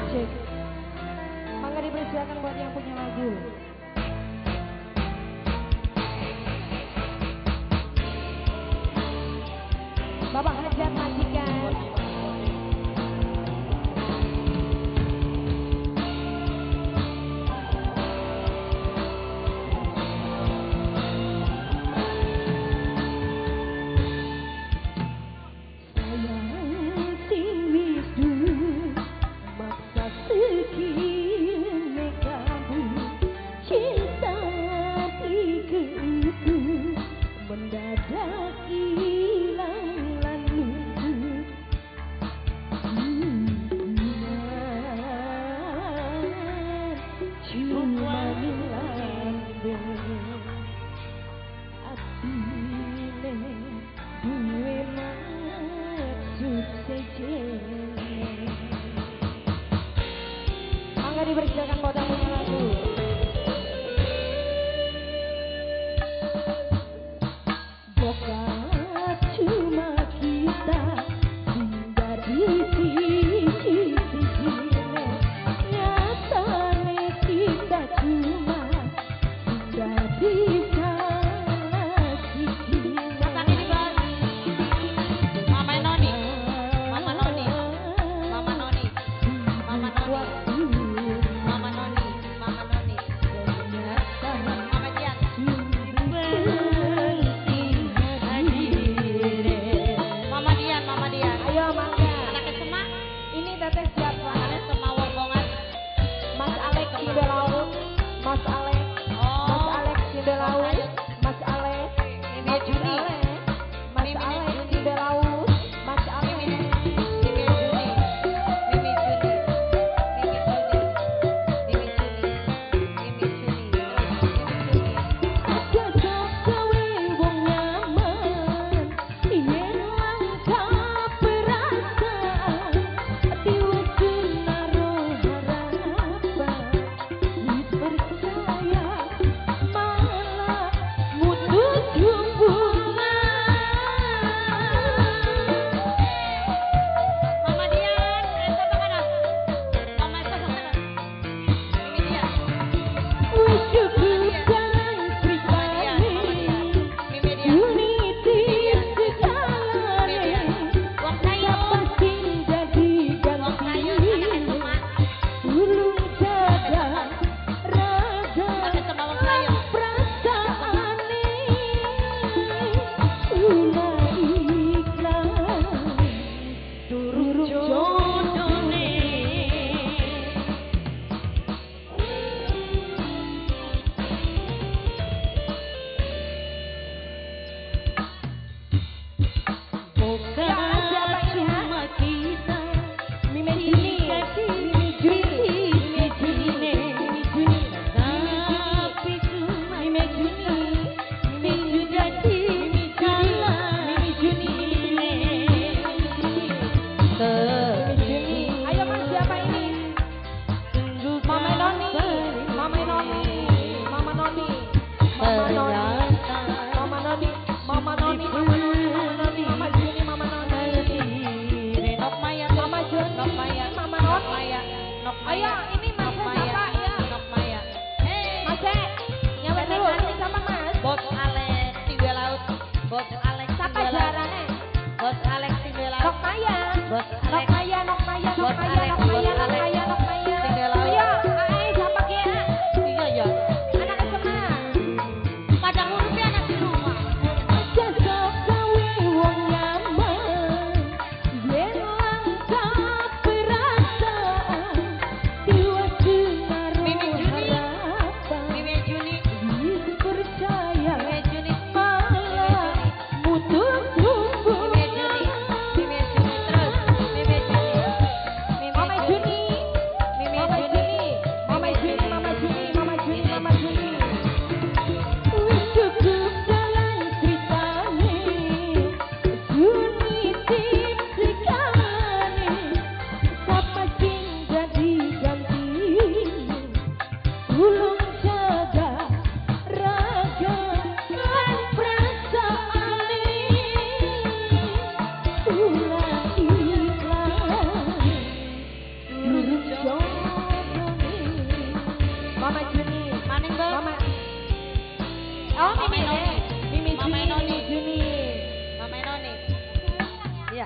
Cek. Mangga dipersilakan buat yang punya lagu. Bapak Hajat Majikan. Sayang sing wis maksa sekine kamu cinta itu mendadak hilang lan luntur. Cuma nilai atine duwe maksud sejen. Mangga dipersilakan buat yang punya lagu. Bukan cuma kita singgah di sisi-sisi, nyatane kita cuma singgah di salah sisi. Rasanya ini Bang. Mama Noni, Mama Noni, Mama Noni, Mama Noni, Mama Noni, Mama Noni, Mama Dian. Mama Dian, Mama Dian. Ayo mangga. Anaknya Semak, Ini teteh siapa? anaknya Semak Wombongan. Mas Alex Cindelaut, Mas Alex, Mas Oh, Alex Cindelaut, Mas Alex, Mimi Mas Juni. Alex, Mas Mimi Alex Juni. Cindelaut, Mas Alex. Mimi Mimi Juni, Mimi Juni, Mimi Juni, Mimi Juni, Mimi Juni, terus Mimi Juni. Aja gawe wong nyaman, yen langka perasaan, ati wis naruh harapan, wis percaya. Mama Juni. Maning, Mbak. Mama. Oh, Mama Mimi. Noni. Mimi Mama Juni, Noni. Mimi Juni. Mama Noni. Iya.